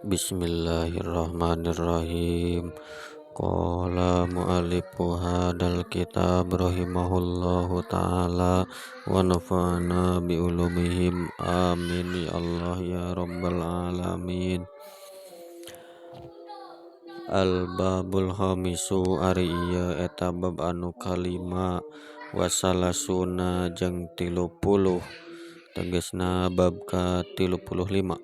Bismillahirrahmanirrahim. Qala mu'allifu hadal kitab rahimahullahu ta'ala wa nafa'ana bi ulumihim amin ya Allah ya rabbal alamin. Al babul khamisu ari ieu eta bab anu kalima wasalasuna jeung 30 tegasna bab ka 35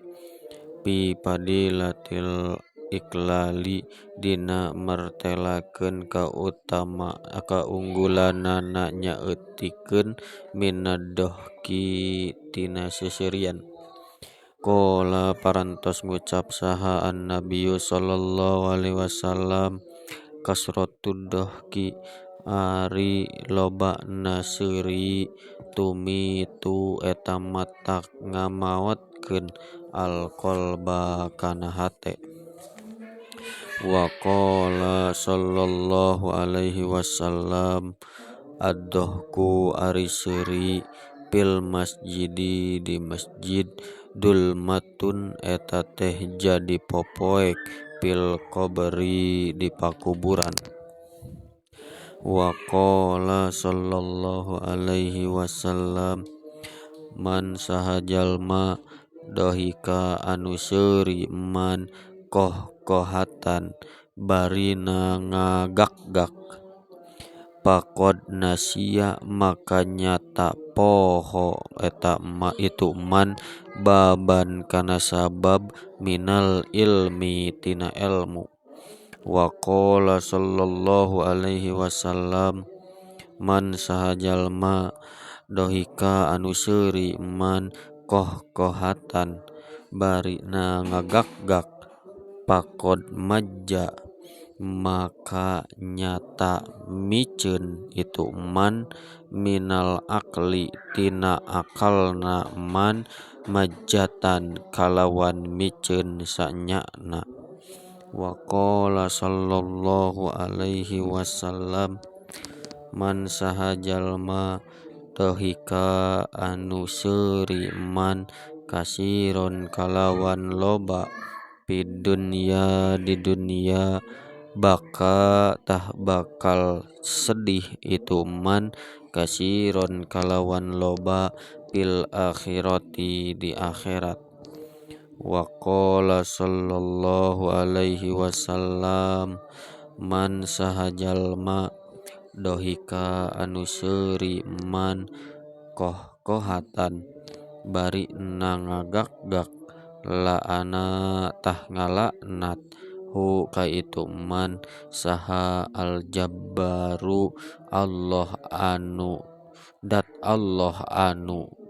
fi fadilatil iklali dina martelakeun kautama kaunggulanana nyaeutikeun minaddohki tina seuseurian. Qala parantos ngucap saha an-nabiyyu sallallahu alaihi wasallam kasratud dohki ari lobana seuri tumitu eta matak ngamaotkeun al-qalba kana hate. Wa qala sallallahu alaihi wasallam ad-dohku ari seuri fil masjidi di masjid dulmatun eta teh jadi popoek fil qabri di pakuburan. Wa qala sallallahu alaihi wasallam man saha jalma dohika anu seuri man kohkohatan barina ngagakgak faqad nasiya maka nyata poho eta ma itu man baban kana sabab minal ilmi tina ilmu. Wa qala sallallahu alaihi wasallam man saha jalma dohika anu seuri man kohkohatan barina ngagakgak faqad majja maka nyata miceun itu man minal aqli tina akalna man majjatan kalawan miceun sanyana. Wa qala sallallahu alaihi wasallam man saha jalma dohika anu seuri man kasiron kalawan loba fid dunya di dunya baka tah bakal sedih itu man kasiron kalawan loba fil akhirati di akhirat. Wa qala sallallahu alaihi wasallam man saha jalma dohika anu seuri man kohkohatan bari ngagakgak la'ana tah ngalaknat hu ka itu man saha al-jabbaru Allah anu dat Allah anu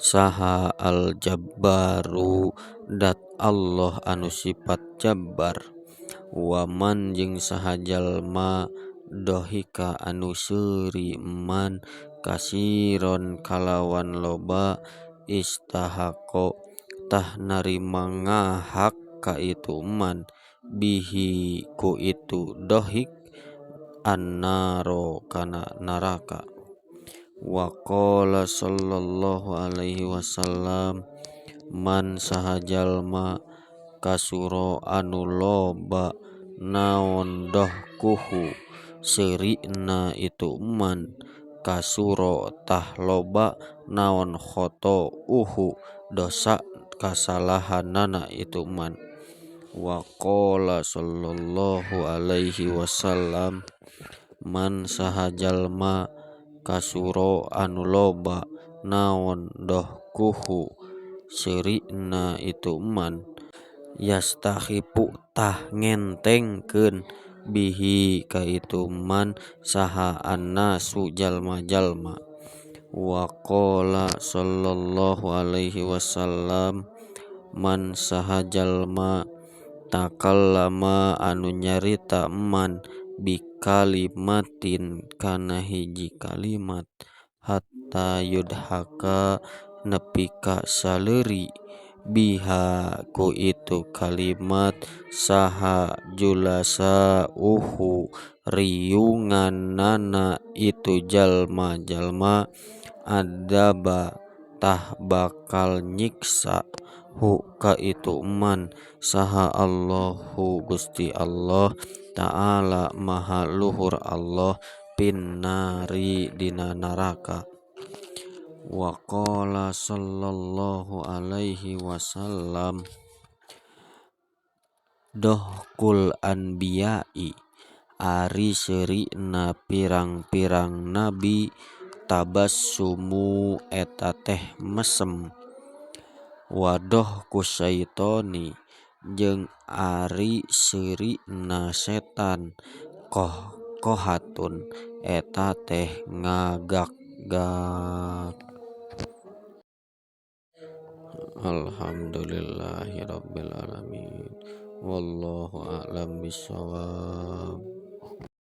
saha al-jabbaru dat Allah anu sifat jabbar. Wa man jeung saha jalma dohika anu seuri man kasiron kalawan loba istahaqo tah narima ngahak ka itu man bihi ku itu dohik annaro kana neraka. Wa qala sallallahu alaihi wasallam man saha jalma kasuro anu loba naon dohkuhu seurina itu man kasuro tah loba naon khotouhu dosa kasalahanana itu man. Wa qala sallallahu alaihi wasallam man saha jalma kasuro anu loba naon dohkuhu seurina itu man yastakhifu tah ngentengkeun bihi ka itu man saha annasu jalma-jalma. Wa qala sallallahu alaihi wasallam man saha jalma takallama anu nyarita man bikalimatin kana hiji kalimat hatta yudhaka nepi ka saleuri biha ku itu kalimat saha julasa uhu riunganana itu jalma-jalma adzaba Tah bakal nyiksa hu ka itu man saha Allahu Gusti Allah ta'ala maha luhur Allah finnari dina neraka. Wa qala sallallahu alaihi wasallam dohkul anbiya'i ari seurina pirang-pirang nabi tabassumu eta teh mesem wa dohku syaitoni jeung ari seurina setan qohqohatun eta teh ngagak-gak. Alhamdulillahirabbil alamin. Wallahu a'lam bissawab.